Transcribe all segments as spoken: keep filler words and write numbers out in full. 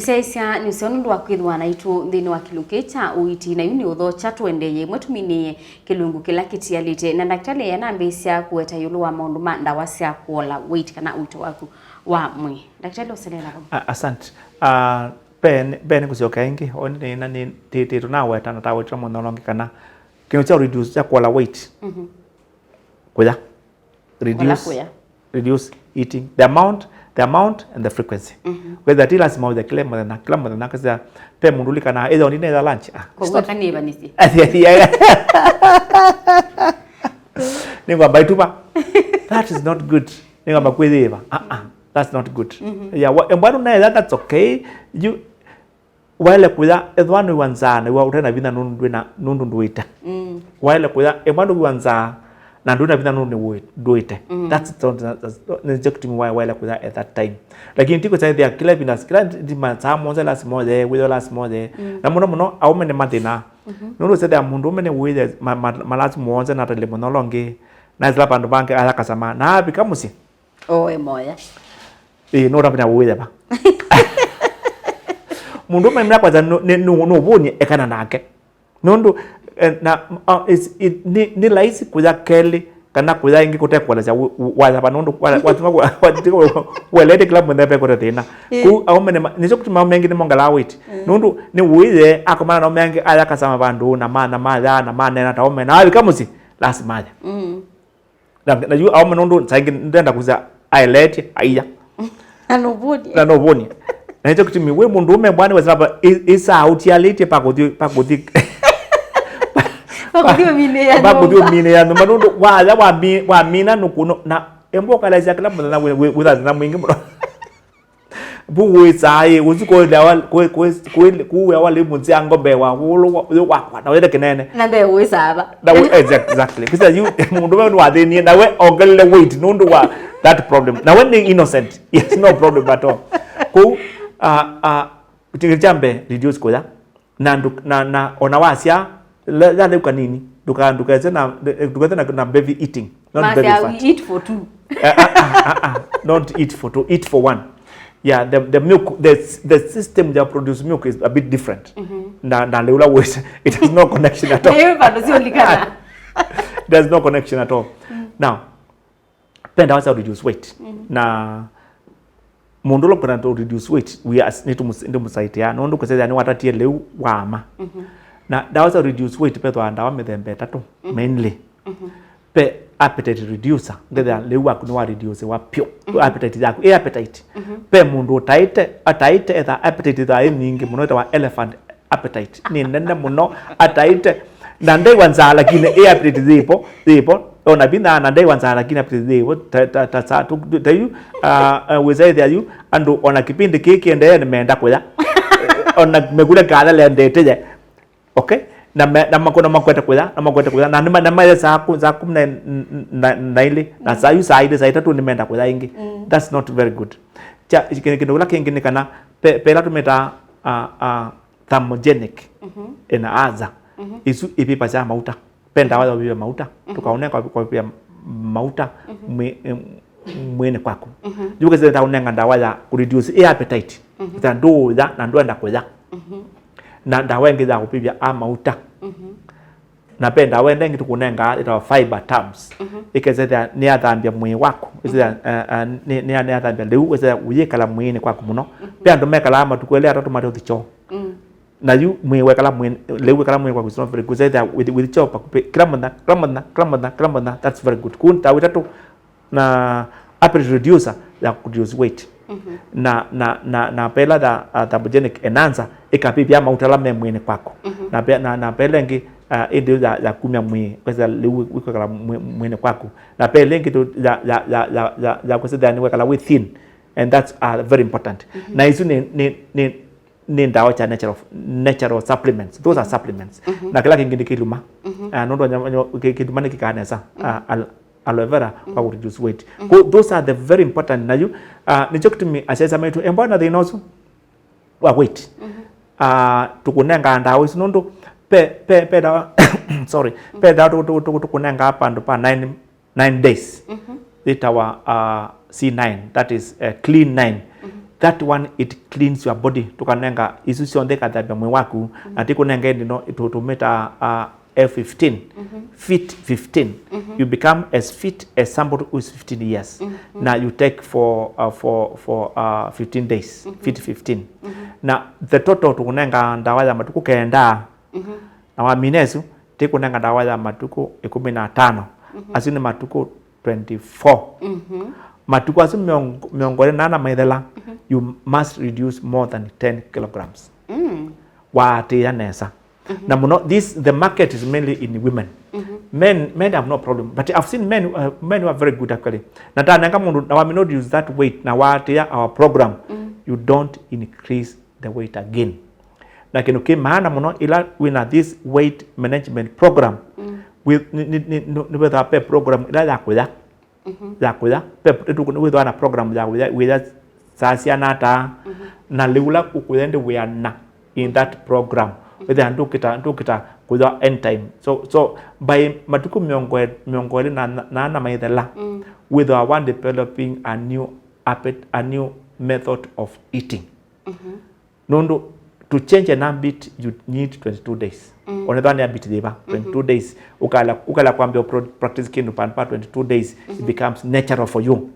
Tũtetheesya nĩ ũseo nũndũ wa kwĩthĩwa naitũ nthĩnĩ wa kĩlungu kĩĩ kya ũiiti, na yu nĩ ũthokya tũendee ĩmwe tũminĩe kĩlungu kĩla kĩtialĩte. Na ndakĩtalĩ anambĩĩsya kũweta ĩũlũ wa maũndũ ma ndawa sya kũola weight kana ũito waku wa mwĩĩ. Ndakĩtalĩ, ũseleela vau. A- Asante. Ah, mbee nĩ- mbee nĩ kũsyoka ĩngĩ, o nĩ- na nĩ- tĩ- tĩ- tũnaweta na tawetire mũno ũla ũngĩ kana kĩndũ kya reduce, kya kũola weight. Mhm. Kũya. Reduce, kũya. Reduce eating, the amount, the amount and the frequency. Mhm. Whether ti lasima ũye kĩla mũthenya, kĩla mũthenya, kĩsya, pe mũndũ ũlikana, either ũnine either lunch. Ah, it's not, kũweta nĩvanĩsye. Nĩngwamba itupa. That is not good. Nĩngwamba kwĩyĩva. Ah, ah, that's not good. Mhm. Yeah, wa- embwa nũnaetha, that's okay. You Waĩle kũya, ethĩwa nĩwĩw'a nzaa, na wĩw'a ũte na vinya nũndũ ndwĩ na- nũndũ ndũĩte. Mm. Waĩle kũya, ĩmwe nĩwĩw'a nzaa, na ndwĩ na vinya nũndũ nĩwĩ- ndũĩte. Mm. That's the- that's- nĩkyo kĩtumi wa- waĩle kũya at that time. Lakini ti kũsyaĩthĩa kĩla ĩvinda, kĩla ndima saa mũonza lasima ũye, wĩyo lasima ũye. Mm. Na mũno mũno, aũme nĩmathĩnaa. Mhm. Nũndũ ũsethĩa mũndũ ũme nĩwĩye ma- ma- malasu mũonza na atalĩ mũno ũla ũngĩ, na ĩsĩla vandũ vangĩ aya kasama, na avika mũsyĩ. Oe moya. Ĩĩ, no ũtavanya ũyeva. Mũndũ ũme mla kwanza nũ- nĩ- nũ- nũvũnie ekana nake. Nũndũ eh, na ah, is- it- nĩ nĩ laisi kũya kelĩ kana kũya ĩngĩ kũte kũelesya wĩ- wĩ- wayava nũndũ wa- watima wa- watika welete kĩla mũthemba ekũte thĩna. Ĩĩ. Kũu aũme nĩ ma- nĩkyo kĩtuma aũme aingĩ nĩmongelaa weight. Mm. Nũndũ nĩ ũĩye akomana na aũme angĩ aya kasama vandũ na ma- na maya na manena ta aũme na avika mũsyĩ lasima aya. Mm. Na, na yu aũme nũndũ saa ingĩ ndenda kũsya aeleetye aiya. Na nũvũnie. Na nũvũnie. Na nĩkyo kĩtumi wĩ mũndũ ũme bwana wesava ĩsaa ũtialĩtye pa kũthi pa kũthi pa kũthi ũminĩĩa pa kũthi nyũmba. Ũminĩĩa nyũmba nũndũ waya wami- wamina nũkũno na embo ũkalaisya kĩla mũthenya wĩ- wĩ- wĩthathina mwingĩ mũno. Vu wĩsaa ĩ, ũsu kũĩthĩawa kũĩw'awa lĩ mũnzĩa ngombe wa ũlũ wa- ũyũ wakwa na wĩte kĩnene. Na mbee wĩsaa va? Na wĩ- exact- exactly. Kisa yu mũndũ we nĩwathĩnie na we ongelele weight nũndũ wa that problem. Na we nĩ innocent. Yes, no problem at all. Kũu ah, ah, kĩndũ kya mbee, reduce kũya. Na ndũ- na- na ona wasya la- la lĩu kanini, ndũka- ndũkese na ndũkese na, na baby eating, not baby fat. Masya we eat for two. Eh, ah, ah, ah, ah, not eat for two, eat for one. Yeah, the, the milk, the, the system ya produce milk is a bit different. Mhm. Na na lĩu la weight, it has no connection at all. Na hiyo bado sio likana. There's no connection at all. Mm. Now, pe ndawa sya reduce weight. Mhm. Na mũndũ ũla ũkwenda to reduce weight, we are- nĩtũmũs- nĩtũmũsaitia nũndũ kũsethĩa nĩwatatie lĩu waama. Mhm. Na ndawa sya reduce weight pethwa ndawa mĩthemba ĩtatũ, mhm, mainly. Mhm. Pe appetite reducer, ngethĩa lĩu waku nĩwa reducewa pyũ. Mhm. Appetite yaku ĩ appetite. Mhm. Pe mũndũ ũtaĩte, ataĩte etha appetite ĩthaa ĩ nyingĩ mũno ĩtawa elephant appetite nĩ nene mũno, ataĩte na ndaiwa nzaa, lakini ĩ appetite yĩpo, yĩpo, ona vinya na ndaiwa nzaa, lakini appetite yĩpo. Ta- ta- ta- ta- tu- tu- ta yu ah, ah, wĩsaĩthĩa yu andũ ona kĩpindi kĩĩ kĩendee nĩmenda kũya. Ona mekule kana lendete ye. Okay? Na me- na makona makwete kũya, na makwete kũya na nĩma- na maye saa kũ- saa kũmi na- na- na ilĩ, na saa yu saa ilĩ, saa itatũ nĩmenda kũya ĩngĩ. Mm. That's not very good. Kya- kĩndũ kĩla kĩngĩ nĩ kana pe- pela tũmĩtaa ah, ah, thermogenic, mhm, enhancer. Mhm. Isu ivĩvasya mauta. Pe ndawa ya ũvĩvya mauta. Mhm. Tũkaũnenga kwa ũvĩvya mauta, mhm, mwĩ- em, mwĩnĩ kwaku. Mhm. Yu kĩsĩ ta ũnenga ndawa ya kũreduce ĩ appetite. Mhm. Ta ndũũya na ndwenda kũya. Mhm. Na ndawa ĩngĩ ya kũvĩvya a mauta. Mhm. Na pe ndawa ĩngĩ tũkũnengaa ĩtawa fiber tabs. Mhm. Ĩkesethĩa nĩyathambya mwĩĩ waku. Ĩsethĩa, mhm, eh, eh, nĩ- nĩ- nĩyathambya lĩu, ĩsethĩa ũyĩkala mwĩĩnĩ kwaku mũno. Mhm. Pe andũ mekalaa matukũ elĩ atatũ mate ũthi kyoo. Mm. Na yu mwĩĩ wekala mwĩĩ, lĩu wekala mwĩĩ kwaku is not very good. Ĩsethĩa with, with kyoo pakupĩ kĩla mũthenya, kĩla mũthenya, kĩla mũthenya, kĩla mũthenya, that's very good. Kũu ndawa itatũ na appetite reducer ya reduce weight. Mhm. Na, na, na, na pela the uh, thermogenic enhancer ĩkavĩvya mauta ala me mwĩĩnĩ kwaku. Mhm. Na, pe- na, na pela ĩngĩ uh, ĩndĩ ya, ya kumya mwĩĩ kwĩsĩla lĩu wĩkwĩkala mwĩ- mwĩĩnĩ kwaku. Na pela ĩngĩ tu ya, ya, ya, ya, ya, ya kwĩsĩthĩa nĩwekala wĩ thin, and that's uh, very important. Mhm. Na isu nĩ, nĩ, nĩ, nĩ ndawa kya natural, natural supplements. Those are supplements. Mhm. Na kĩla kĩngĩ nĩ kĩluma. Mhm. Ah, nũndũ nyama- nyama- kĩ- kĩluma nĩ kĩkaa nesa. Mhm. Ah, al- aloe vera kwa kũ reduce weight. Mhm. Ko- those are the very important. Na yu ah, nĩkyo kĩtumi asyaĩĩsya maitũ embwa na thĩna ũsu wa weight. Mhm. Ah, tũkũnengaa ndawa isu nũndũ pe- pe- pe ndawa sorry, pe ndawa tũ- tũ- tũ- tũkũnengaa vandũ pa nine nine days. Mhm. Yĩtawa uh, C nine, that is uh, clean nine. Mhm. That one, it cleans your body. Tũkanenga isu syonthe ikathambya mwĩĩ waku. Na tikũnenga ĩndĩ no tũ- tũmĩta uh, F fifteen, fit fifteen. You become as fit as somebody who is fifteen years. Na you take for uh, for for uh, fifteen days, fit fifteen. Na the total tũkũnenga ndawa ya matukũ kenda. Na wamina ĩsu, tikũnenga ndawa ya matukũ ĩkũmi na atano. Asu nĩ matukũ twenty-four. Matukũ asu mĩongo- mĩongo ĩlĩ na ana maithela, you must reduce more than ten kilograms. Waatĩĩa nesa. Na mũno, this, the market is mainly in women. Men, men have no problem, but I've seen men, uh, men who are very good actually. Na tanenga mũndũ na wamina use that weight na waatĩĩa our program, you don't increase the weight again. Na kĩndũ kĩ maana mũno ĩla wĩna this weight management program, wĩ- nĩ- nĩ- nĩ- nĩ- nĩwĩthĩwa ve program ĩla ya kũya, ya kũya. Ve- nĩtũkũ- nĩwĩthĩwa na program ya kũya, wĩya saa siana ata, na lĩu ũla ũkũya ĩndĩ wĩana in that program. Wĩthĩa ndũkĩta ndũkĩta kũya anytime. So so by matukũ mĩongo ĩ- mĩongo ĩlĩ na na- na ana maithela, wĩthĩwa wa developing a new habit, a new method of eating. Nũndũ to change an habit, you need twenty-two days. Ona ethĩwa nĩ habit yĩva, twenty-two days. Ũkala ũkala kwambia pro- practice kĩndũ pan pa twenty-two days, it becomes natural for you.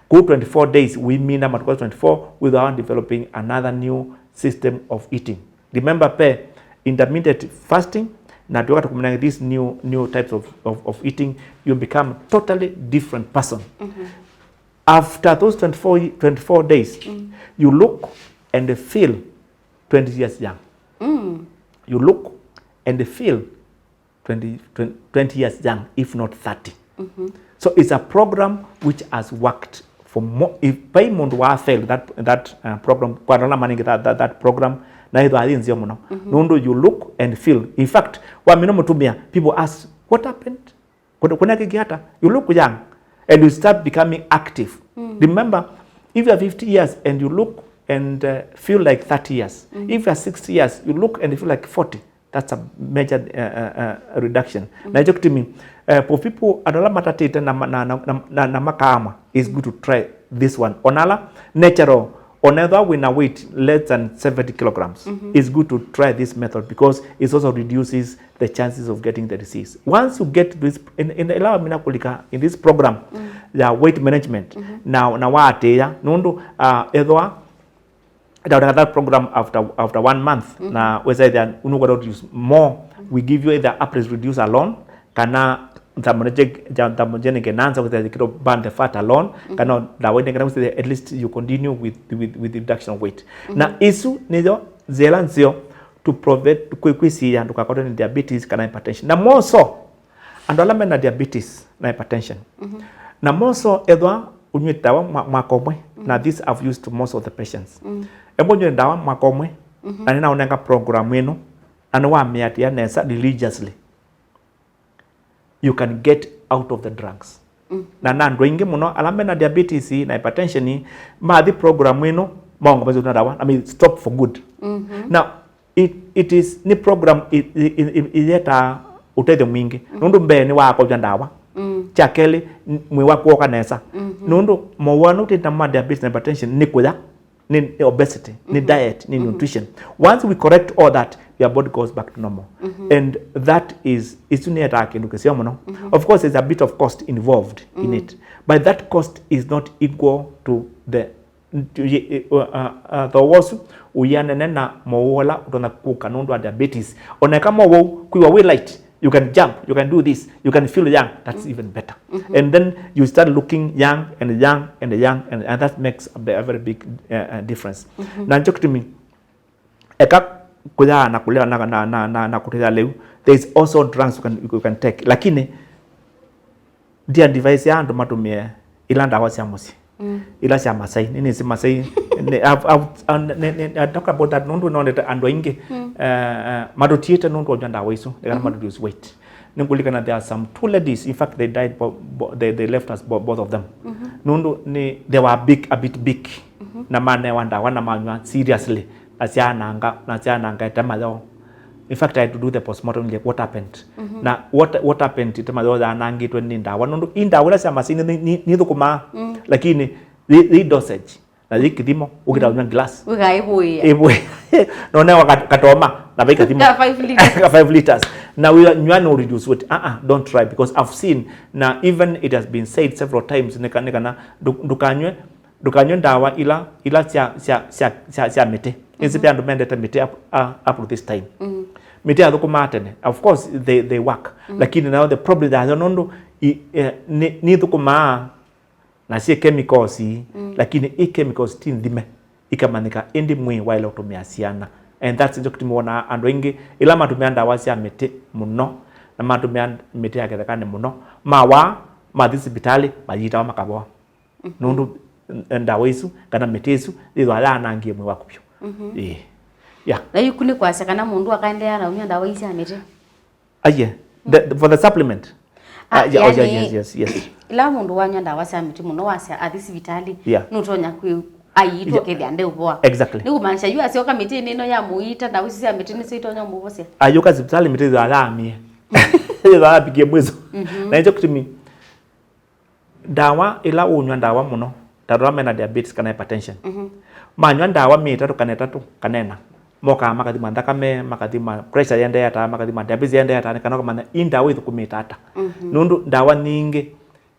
Kũu twenty-four days, wĩmina matukũ twenty-four without developing another new system of eating. Remember pe intermittent fasting, na tuoka tukumina these new new types of, of, of eating, you become totally different person. After those twenty-four, twenty-four days, you look and feel twenty years young. You look and feel twenty, twenty, twenty years young, if not thirty. So it's a program which has worked for mo- if by mũndũ wa fail that, that uh, program, kwa ndola manenge that, that, that program, na ĩthwa yĩ nzeo mũno. Nũndũ you look and feel. In fact, wamina mũtumia, people ask, "What happened? Kuna, kuna kiki hata? You look young and you start becoming active." Remember, if you are fifty years and you look and uh, feel like thirty years, if you are sixty years, you look and feel like forty, that's a major uh, uh, uh, reduction. Na hicho kitumi uh, for people andũ ala matatĩte na, ma- na, na, na, na, na makaama, is good to try this one. Ona ala natural, ona ethwa wĩna weight less than seventy kilograms, it's good to try this method because it also reduces the chances of getting the disease. Once you get this, in, in, ĩla wamina kũlika in this program ya weight management, na, na waatĩĩa, nũndũ uh, ethwa that, that program after, after one month, na wĩsa ĩthĩa nũkwenda reduce more, we give you either Aprex Reduce alone, kana thermogenic, thermogenic enhancer, wĩsa ĩkĩtwa burn the fat alone, kana ndawa ĩngĩ, kana wĩsa at least you continue with, with, with the reduction of weight. Na isu nĩyo nzĩa ĩla nzeo to prevent, kwĩ- kwĩsiĩa ndũkakwatwe nĩ diabetes kana hypertension. Na moso, andũ ala mena diabetes na hypertension, na moso ethwa ũnyw'ĩte ndawa mwa- mwaka ũmwe, na this I've used to most of the patients. Embo ũnyw'e ndawa mwaka ũmwe, na nĩnaũnenga program ĩno, na nĩwamĩatĩĩa nesa religiously, you can get out of the drugs. Na na andũ aingĩ mũno ala mena diabetes na hypertension mathi program ĩno, maongo macio na ndawa, I mean, stop for good. Now, it, it is, nĩ program i- i- i- i- ĩyetaa ũtethyo mwingĩ. Nũndũ mbee nĩ wakovya ndawa. Kya kelĩ, n- mwĩĩ waku woka nesa. Nũndũ mowau ala ũtĩte ma diabetes na hypertension nĩ kũya, nĩ nĩ obesity, nĩ diet, nĩ nutrition. Once we correct all that, your body goes back to normal. And that is, isu nĩyetaa kĩndũ kĩseo mũno. Of course, there's a bit of cost involved in it, but that cost is not equal to the thooa ũsu ũianene na mowau ala ũtonya kũka nũndũ wa diabetes. Oneka mowau kwĩwa wĩ light, you can jump, you can do this, you can feel young, that's even better. And then you start looking young and young and young, and, and that makes a, ve- a very big uh, uh, difference. Na nĩkyo kĩtumi eka kũyaa na kũlea na, na, na, na, na kũtĩĩa lĩu, there is also drugs you can, you can take, lakini ndi advise ya andũ matũmĩe ila ndawa sya mũsyĩ, ila sya Masai. Nĩnĩsĩ Masai, nĩ- I've- I've- uh, nĩ- nĩ- I talk about that nũndũ nonete andũ aingĩ uh, uh, matũtiĩte nũndũ wa ndawa isu, nĩ kana matũ lose weight. Nĩngũlikana there are some two ladies, in fact they died, bo- bo- they, they left us bo- both of them. Nũndũ nĩ, they were big, a bit big, na manewa ndawa na manywa seriously, na syananga, na syananga ĩtema yoo. In fact, I had to do the postmortem, like, what happened? Na what, what happened, ĩtema yoo yanangĩtwe nĩ ndawa? Nũndũ i ndawa ila sya Masai nĩ- nĩ- nĩthũkũmaa, lakini the, the dosage Na yĩ kĩthimo, ũkĩta ũnywa glass. Wĩkaĩvũĩa. Ĩvũĩ. Nonewa kat- katoma, na vai kathimo. Ka five liters. Ka five liters. Na wĩnywa no reduce weight. Ah, ah, don't try, because I've seen, na even it has been said several times, nĩ ka- nĩ kana ndũ- ndũkanywe, ndũkanywe ndawa ila, ila sya, sya, sya, sya, sya mĩtĩ. Nĩsĩ ve andũ mendete mĩtĩ up, uh, up to this time. Mĩtĩ yathũkũmaa tene. Of course, they, they work. Lakini nayo the problem yayo nũndũ i- eh, nĩ- nĩthũkũmaa na syĩ chemicals ii, lakini i chemicals ti nthime, ikamanyĩka, ĩndĩ mwĩĩ waĩle kũtũmĩa syana. And that's nĩkyo kĩtumi wonaa andũ aingĩ ĩla matũmĩa ndawa sya mĩtĩ mũno, na matũmĩa mĩtĩ ya kĩthekanĩ mũno, mawaa, mathi sivitalĩ, mayitawa makavoa. Nũndũ ndawa isu, kana mĩtĩ ĩsu, yĩthĩwa yaanangie mwĩĩ waku vyũ. Ĩĩ. Yeah. Na yu kũ nĩ kwasya kana mũndũ akaendeea na ũnywa ndawa ii sya mĩtĩ? Aye, the, the, for the supplement. Ah, Ah, yeah, oh, yeah, yani, yes, yes, yes. Ĩla mũndũ wanywa ndawa sya mĩtĩ mũno, wasya athi sivitalĩ, Yeah. nũtonya kwĩ aiitwa Yeah. Kethĩa ndeũvoa. Exactly. Nĩ kũmaanisha yu asyoka mĩtĩnĩ ĩno ya mũita, ndawa isu sya mĩtĩ nĩsyo itonya ũmũvosya? Ayũka sivitalĩ mĩtĩ yĩthĩwa yaamie. Yĩthĩwa yapikie mwiso. Na nĩkyo kĩtumi ndawa ĩla ũnywa ndawa mũno, ta andũ ala mena diabetes kana hypertension, manywa ndawa mĩĩ ĩtatũ kana ĩtatũ kana ĩna, mokaa makathima nthakame, makathima pressure yĩendeea ata, makathima diabetes yĩendeea ata, nĩ kana ũkamanya ii ndawa ithũkũmĩte ata. Nũndũ ndawa nyingĩ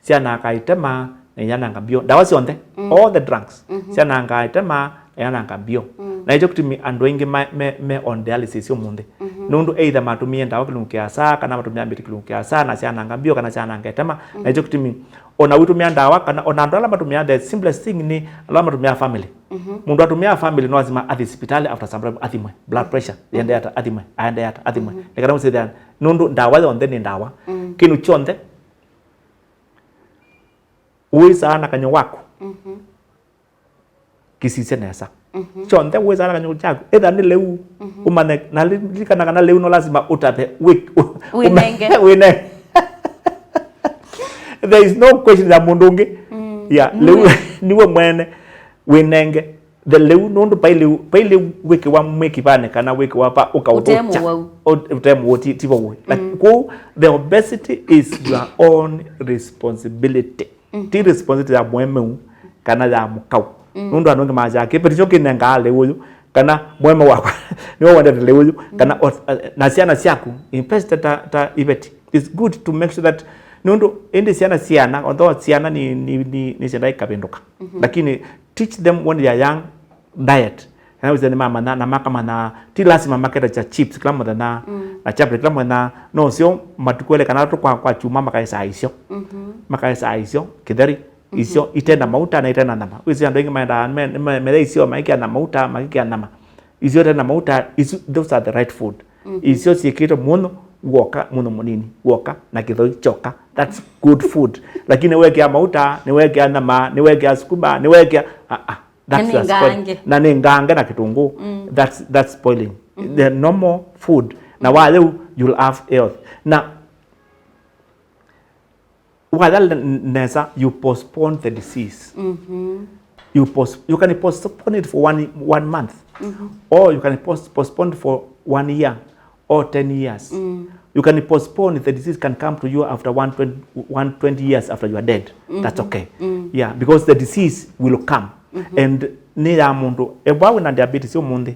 syanangaa itema na inyananga mbio. Ndawa syonthe, all the drugs, syanangaa itema na inyananga mbio. Na nĩkyo kĩtumi andũ aingĩ ma- me, me on dialysis ũmũnthĩ. Nũndũ either matũmĩie ndawa kĩlungu kĩasa, kana matũmĩa mĩtĩ kĩlungu kĩasa, na syananga mbio, kana syananga itema. Na nĩkyo kĩtumi ona wĩtũmĩa ndawa, kana ona andũ ala matũmĩaa, the simplest thing nĩ ala matũmĩaa family. Mũndũ atũmĩaa family no lazima athi sivitalĩ after some time athimwe blood pressure, yĩendeea ata, athimwe, aendeea ata, athimwe. Nĩ kana mũsĩthĩane, nũndũ ndawa yonthe nĩ ndawa. Kĩndũ kyonthe ũĩsaa na kanyw'a waku, kĩsisye nesa. Kyonthe ũĩsaa na kanyw'a kyaku, ĩtha nĩ lĩu, ũmanye, na li- lilikana kana lĩu no lazima ũtave wĩ- ũ- Wĩnenge. Wĩnenge. There is no question ya mũndũ ũngĩ. Yeah, lĩu nĩwe mwene wĩnenge. The lĩu, nũndũ vai lĩu, vai lĩu wĩkĩwa mwĩkivanĩ kana wĩkĩwa va ũkaũthũkya. Ũte mũwau. Ũte mũwau, ti- ti vau. Like, kwoou, the obesity is your own responsibility. Ti responsibility ya mũemeu kana ya mũkau. Nũndũ andũ angĩ masyaa kĩveti kyo kĩnengaa lĩu ũyũ, kana mũemeu wakwa nĩwe wendete lĩu ũyũ, kana o- na syana syaku, especially ta, ta iveti. It's good to make sure that, nũndũ ĩndĩ syana, syana, although syana nĩ, nĩ, nĩ, nĩ syendaa ikavĩndũka, lakini teach them when they are young, diet. Kana wĩsĩ nĩmamanya, na makamanya, ti lasima maketacha chips kĩla mũthenya, na chapati kĩla mũthenya, no syo matukũ elĩ kana atatũ kwa, kwa kyumwa makaesaa isyo. Makaesaa isyo, kĩtheri, isyo ite na mauta na ite na nyama. Wĩsĩ andũ aingĩ maendaa me- me- metha isyo maikĩa na mauta, maikĩa nyama. Isyo ite na mauta, isu, those are the right food. Isyo syĩkĩtwe mũnyũ w'oka, mũnyũ mũnini w'oka, na kĩthoi kyoka. That's good food. Lakini nĩwekĩa mauta, nĩwekĩa nyama, nĩwekĩa sukuma, nĩwekĩa, ah, ah. That's Na nĩ ngange. Na nĩ ngange na kĩtũngũũ. That's, that's spoiling the normal food. Na walya ũu, you'll have health. Na walya n- nesa, you postpone the disease. You post- you can postpone it for one, one month. Or you can post- postpone for one year or ten years. You can postpone, the disease can come to you after one, twenty, one, twenty years after you are dead. That's okay. Yeah, because the disease will come. And nĩ ya mũndũ, ethĩwa wĩna diabetes ũmũnthĩ,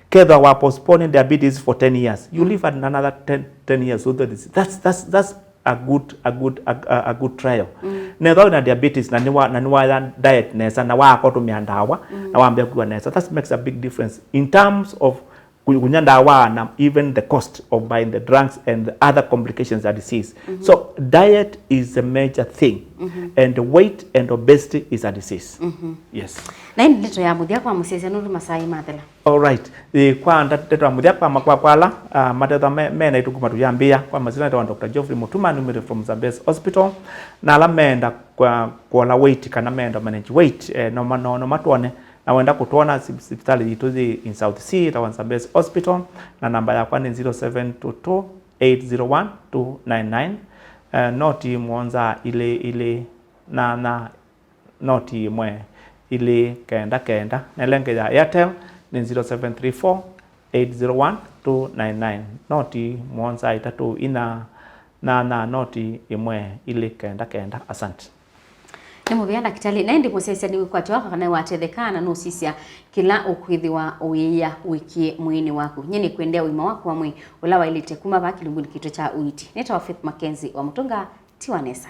kethwa wa postpone diabetes for ten years, you live at another ten, ten years with the disease. That's, that's, that's a good, a good, a, a, a good trial. Nethwa wĩna diabetes na nĩwa, na nĩwaya diet nesa, na waaka ũtũmĩa ndawa, na wambĩa kwĩwa nesa, that makes a big difference in terms of ku- kunya ndawa na even the cost of buying the drugs and the other complications of disease. So diet is a major thing, and weight and obesity is a disease. Yes. Na ĩndĩ ndeto ya mũthya kwa mũsyaĩĩsya nũndũ masaa ĩmathela. All right. Eh, kwa nda- ndeto ya mũthya kwa ma- kwa kwala, ah, matethwa me- mena ĩtukũ matũyambĩĩa, kwa masyĩtwa nĩtawa Doctor Geoffrey Mutuma, numĩte from Zambezi Hospital, na ala meenda kwa kuola weight kana meenda manage weight, eh, no ma- no- no matwone. Na wenda kũtwona, sib- sivitalĩ yitũ yĩ in South Sea, ĩtawa Zambezi Hospital, na namba yakwa nĩ zero seven two two, eight zero one, two nine nine, eh, noti mũonza ilĩ ilĩ nyanya, noti ĩmwe ilĩ kenda kenda. Nelenge ya Airtel nĩ zero seven three four, eight zero one, two nine nine, noti mũonza itatũ inya nyanya, noti ĩmwe ilĩ kenda kenda. Asante. Nĩ mũvea ndakĩtalĩ, na ĩndĩ mũsyaĩĩsya nĩwĩkwatya waka kana watetheka na nũsisya kĩla ũkwĩthĩwa ũyĩa wĩkie mwĩĩnĩ waku. Nyie nĩkwendea ũima waku wa mwĩĩ ũla waĩlĩte kuma vaa kĩlungunĩ kitũ kya ũiiti. Nĩtawa Faith Mackenzie wa Mũtũnga, tiwa nesa.